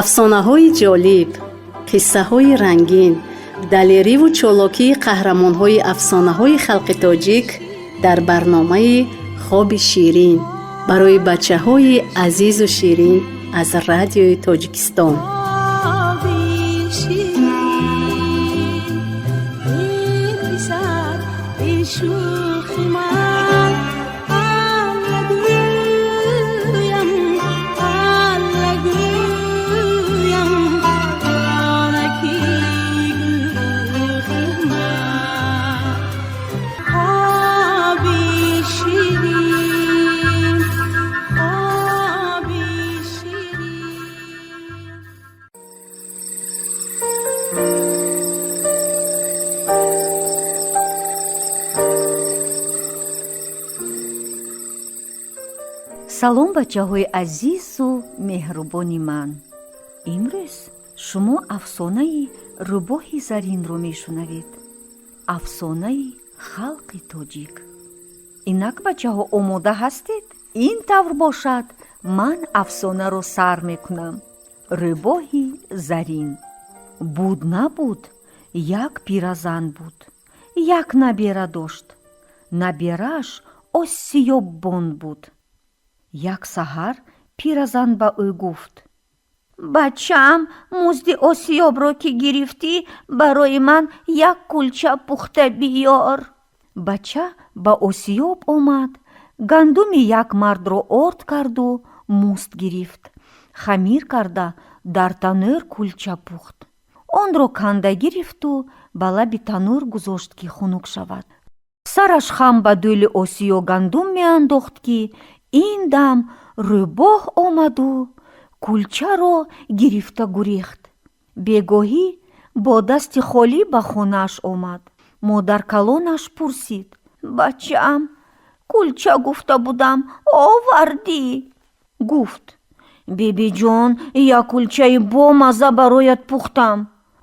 Афсонаҳои ҷолиб, қиссаҳои рангин, далериву чолокии қаҳрамонҳои афсонаҳои халқи тоҷик дар барномаи «Хоби ширин» барои бачаҳои азизу ширин аз Радиои Тоҷикистон. Хоби ширин, эй писар, эй шӯхи ман, Алла гӯям, Алла гӯям, онаки гӯхи ман. Хоби ширин, хоби ширин. Салом, бачаҳои азизу меҳрубони ман! Имрӯз шумо афсонаи Рӯбоҳи заринро мешунавед, афсонаи халқи тоҷик. Инак, бачаҳо, омода ҳастед? Ин тавр бошад, ман афсонаро сар мекунам. Рӯбоҳи зарин. Буд, набуд, як пиразан буд. Як набера дошт. Наберааш осиёббон буд. Як саҳар пиразан ба ӯ гуфт: «Бачаам, музди осиёбро ки гирифтӣ, барои ман як кулча пухта биёр». Бача ба осиёб омад, гандуми як мардро орд карду музд гирифт. Хамир карда, дар танӯр кулча пухт. Онро канда гирифту ба лаби танӯр гузошт, ки хунук шавад. Сараш хам ба дӯли осиё гандум меандохт, ки ин дам рӯбоҳ омаду кулчаро гирифта гурехт. Бегоҳӣ бо дасти холӣ ба хонааш омад. Модаркалонаш пурсид: «Бачаам, кулча гуфта будам, овардӣ?» Гуфт: «Бибиҷон, як кулчаи бомазза бароят пухтам.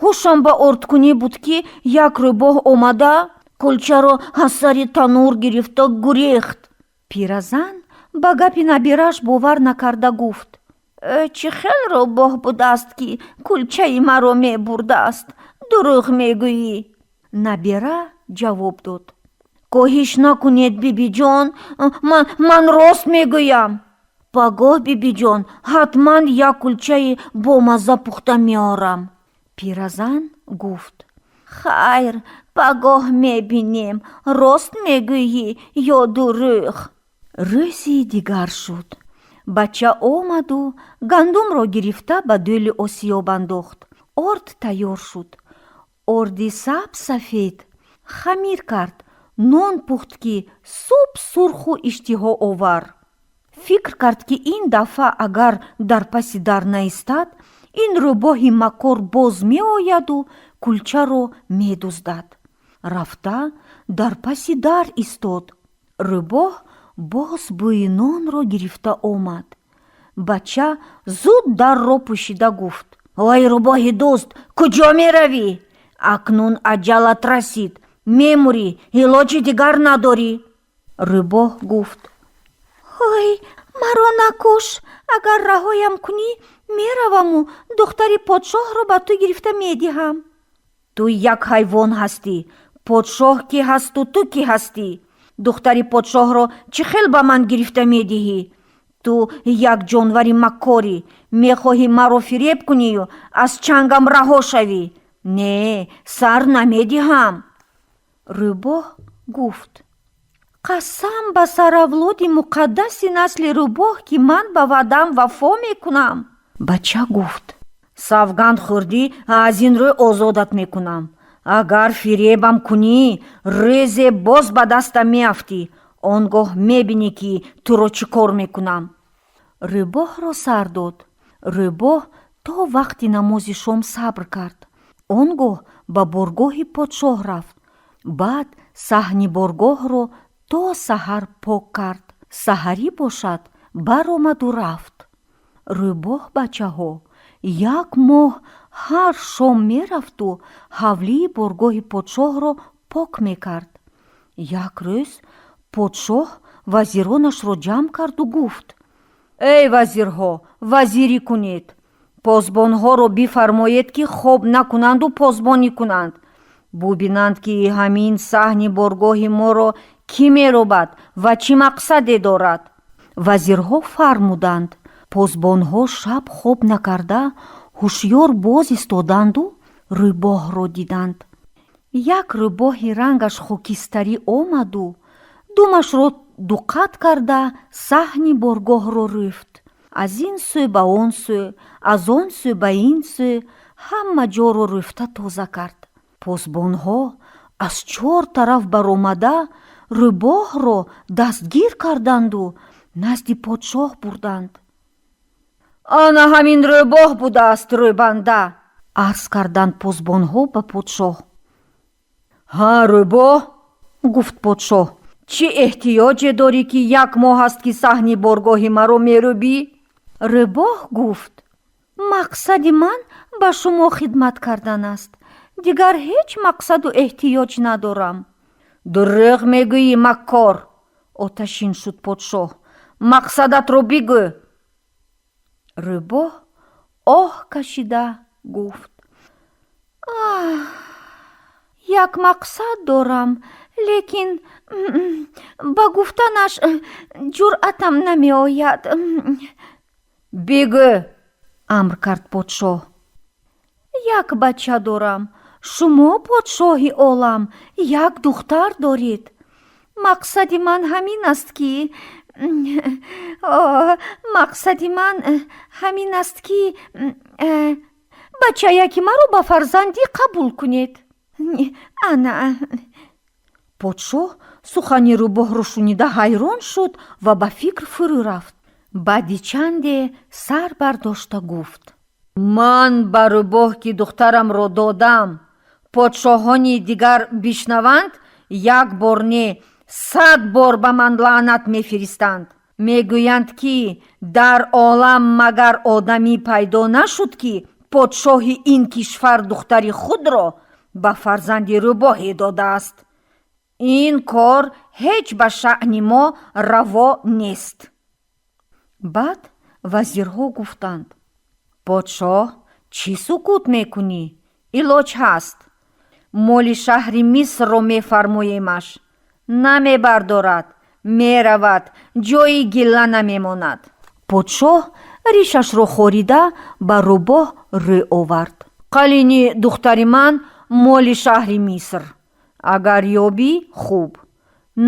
Ҳушам ба ордкунӣ буд, ки як рӯбоҳ омада, кулчаро аз сари танӯр гирифта гурехт». Пиразан ба гапи набираш бовар накарда гуфт: «Э, чӣ хел рӯбоҳ будааст, ки кулчаи маро мебурдааст? Дурӯғ мегӯӣ». Набера ҷавоб дод: «Коҳиш накунед, бибиҷон, ман рост мегӯям. Пагоҳ, бибиҷон, ҳатман як кулчаи бомазза пухта меорам». Пиразан гуфт: «Хайр, пагоҳ мебинем, рост мегӯӣ ё дурӯғ». Рӯзи дигар шуд. Бача омаду гандумро гирифта ба дӯли осиёб андохт. Орд тайёр шуд, орди сабз сафед. Хамир кард, нон пухт, ки суб сурху иштиҳоовар. Фикр кард, ки ин дафъа агар дар паси дар наистад, ин рӯбоҳи макор боз меояду кулчаро медуздад. Рафта дар паси дар истод. Рӯбоҳ боз бӯи нонро гирифта омад. Бача зуд дарро пӯшида гуфт: «Ой, рӯбоҳи дузд, куҷо меравӣ? Акнун аҷалат расид, мемурӣ, илоҷи дигар надорӣ». Рӯбоҳ гуфт: «Ҳой, маро накуш! Агар раҳоям кунӣ, мераваму духтари подшоҳро ба ту гирифта медиҳам». «Ту як ҳайвон ҳастӣ. Подшоҳ кӣ ҳасту ту кӣ ҳастӣ? Духтари подшоҳро чӣ хел ба ман гирифта медиҳӣ? Ту як ҷонвари маккорӣ, мехоҳӣ маро фиреб кунию аз чангам раҳо шавӣ. Не, сар намедиҳам». Рӯбоҳ гуфт: «Қасам ба саравлоди муқаддаси насли рӯбоҳ, ки ман ба ваъдам вафо мекунам». Бача гуфт: «Савганд хӯрдӣ, аз ин рӯ озодат мекунам. Агар фиребам кунӣ, рӯзе боз ба дастам меафтӣ. Он гоҳ мебинӣ, ки туро чӣ кор мекунам». Рӯбоҳро сар дод. Рӯбоҳ то вақти намози шом сабр кард. Он гоҳ ба боргоҳи подшоҳ рафт. Баъд саҳни боргоҳро то саҳар пок кард. Саҳарӣ бошад, баромаду рафт. Рӯбоҳ, бачаҳо, як моҳ ҳар шом мерафту ҳавлии боргоҳи подшоҳро пок мекард. Як рӯз подшоҳ вазиронашро ҷамъ карду гуфт: «Эй вазирҳо, вазирӣ кунед. Посбонҳоро бифармоед, ки хоб накунанду посбонӣ кунанд, бубинанд, ки ҳамин саҳни боргоҳи моро кӣ меробад ва чӣ мақсаде дорад. Вазирҳо фармуданд. Посбонҳо шаб хоб накарда, ҳушёр боз истоданду рӯбоҳро диданд. Як рӯбоҳи рангаш хокистарӣ омаду думашро дуқат карда, саҳни боргоҳро рӯфт. Аз ин сӯ ба он сӯ, аз он сӯ ба ин сӯ, ҳама ҷоро рӯфта тоза кард. Посбонҳо аз чор тараф баромада, рӯбоҳро дастгир карданду назди подшоҳ бурданд. Ана ҳамин рӯбоҳ будааст рӯбанда, арз карданд посбонҳо ба подшоҳ. Ҳа, рӯбоҳ, гуфт подшоҳ, чӣ эҳтиёҷе дорӣ, ки як моҳ аст, ки саҳни боргоҳи маро мерӯбӣ? Рӯбоҳ гуфт: мақсади ман ба шумо хидмат кардан аст, дигар ҳеҷ мақсаду эҳтиёҷ надорам. Дурӯғ мегӯӣ, маккор, оташин шуд подшоҳ, мақсадатро бигӯ. Рӯбоҳ оҳ кашида гуфт: аҳ, як мақсад дорам, лекин ба гуфтанаш ҷуръатам намеояд. Бигӯ, амр кард подшоҳ. Як бача дорам. Шумо, подшоҳи олам, як духтар доред. Мақсади ман ҳамин аст, ки мақсади ман ҳамин аст, ки бачаяки маро ба фарзандӣ қабул кунед. Ана. Подшоҳ сухани рӯбоҳро шунида ҳайрон шуд ва ба фикр фурӯ рафт. Баъди чанде сар бардошта гуфт: ман ба рӯбоҳ, ки духтарамро додам, подшоҳони дигар бишнаванд, як бор не, 100 бор ба ман лаънат мефиристанд. Мегӯянд, ки дар олам магар одамӣ пайдо нашуд, ки подшоҳи ин кишвар духтари худро ба фарзанди рӯбоҳе додааст. Ин кор ҳеҷ ба шаъни мо раво нест. Баъд вазирҳо гуфтанд: подшоҳ, чӣ сукут мекунӣ? Илоҷ ҳаст. Моли шаҳри Мисрро мефармоемаш, намебардорад, меравад, ҷои гилла намемонад. Подшоҳ ришашро хорида ба рӯбоҳ рӯ овард. Қалини духтари ман моли шаҳри Миср. Агар ёбӣ, хуб,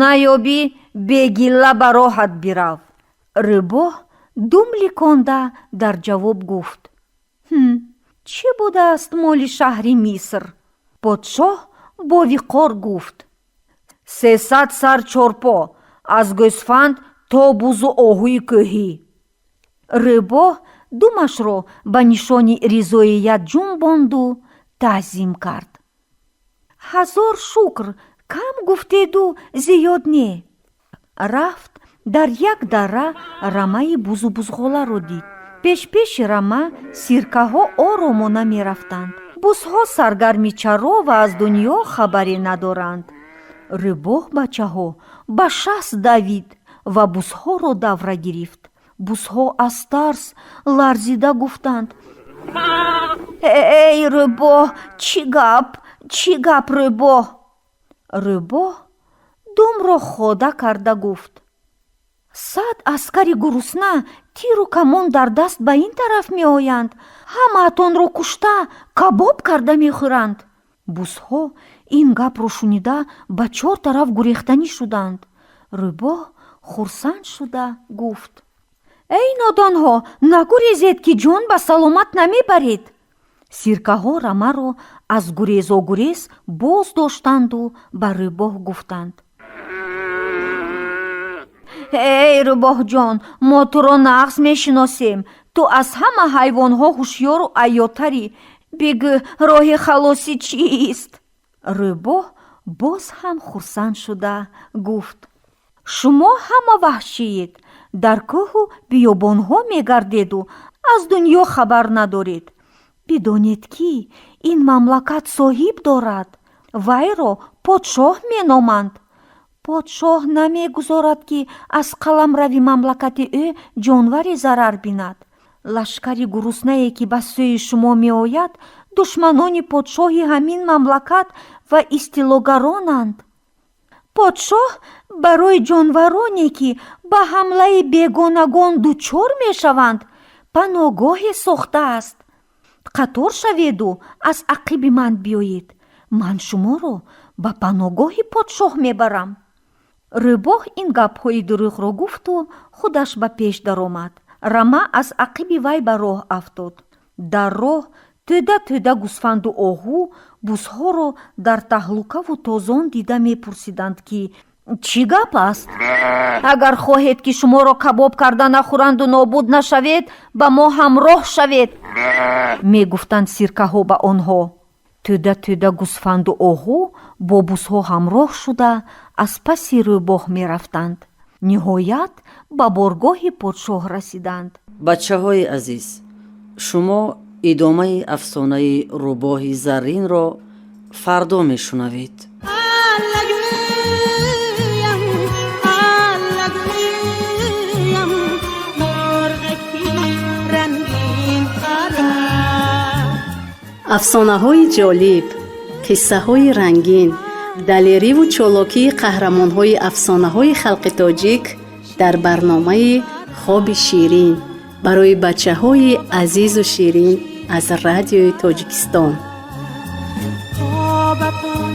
наёбӣ, бегилла ба роҳат бирав. Рӯбоҳ дум ликонда дар ҷавоб гуфт: чӣ будааст моли шаҳри Миср? Подшоҳ бо виқор гуфт: 300 сар чорпо, аз гӯсфанд то бузу оҳуи кӯҳӣ. Рӯбоҳ думашро ба нишони ризоият ҷунбонду таъзим кард. Ҳазор шукр, кам гуфтеду зиёд не. Рафт, дар як дара рамаи бузу бузғоларо дид. Пешпеши рама сиркаҳо оромона мерафтанд. Бузҳо саргарми чаро ва аз дунё хабаре надоранд. Рӯбоҳ, бачаҳо, ба шаст давид ва бузҳоро давра гирифт. Бузҳо аз тарс ларзида гуфтанд: эй рӯбоҳ, чӣ гап, чӣ гап, рӯбоҳ? Рӯбоҳ думро хода карда гуфт: 100 аскари гурусна, тиру камон дар даст ба ин тараф меоянд, ҳамаатонро кушта, кабоб карда мехӯранд. Бузҳо ин гапро шунида ба чор тараф гурехтанӣ шуданд. Рӯбоҳ хурсанд шуда гуфт: эй нодонҳо, нагурезед, ки ҷон ба саломат намебаред. Сиркаҳо рамаро аз гурезогурез боз доштанду ба рӯбоҳ гуфтанд: эй рӯбоҳҷон, мо туро нағз мешиносем, ту аз ҳама ҳайвонҳо ҳушёру айётарӣ, бигӯ, роҳи халосӣ чист? Рӯбоҳ боз ҳам хурсанд шуда гуфт: шумо ҳама ваҳшиед, дар кӯҳу биёбонҳо мегардеду аз дунё хабар надоред. Бидонед, ки ин мамлакат соҳиб дорад, вайро подшоҳ меноманд. Подшоҳ намегузорад, ки аз қаламрави мамлакати ӯ ҷонваре зарар бинад. Лашкари гуруснае, ки ба сӯи шумо меояд, душманони подшоҳи ҳамин мамлакат ва истилогаронанд. Подшоҳ барои ҷонвароне, ки ба ҳамлаи бегонагон дучор мешаванд, паноҳгоҳе сохтааст. Қатор шаведу аз ақиби ман биёед, ман шуморо ба паноҳгоҳи подшоҳ мебарам. Рӯбоҳ ин гапҳои дурӯғро гуфту худаш ба пеш даромад. Рама аз ақиби вай ба роҳ афтод. Дар роҳ тӯда тӯда гусфанду оҳу бузҳоро дар таҳлукаву тозон дида мепурсиданд, ки чӣ гап аст? Агар хоҳед, ки шуморо кабоб карда нахӯранду нобуд нашавед, ба мо ҳамроҳ шавед, мегуфтанд сиркаҳо ба онҳо. Тӯда тӯда гусфанду оҳу бо бузҳо ҳамроҳ шуда, аз паси рӯбоҳ мерафтанд. Ниҳоят ба боргоҳи подшоҳ расиданд. Бачаҳои азиз, шумо идомаи афсонаи Рӯбоҳи зарринро фардо мешунавед. Аллагӯям, аллагӯям, мурғаки рангин парад. Афсонаҳои ҷолиб, қиссаҳои рангин, далериву чолокии қаҳрамонҳои афсонаҳои халқи тоҷик дар барномаи Хоби ширин барои бачаҳои азизу ширин аз Радиои Тоҷикистон. Хобатон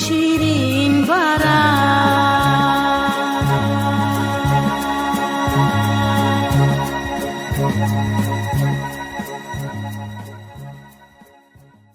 ширин барад.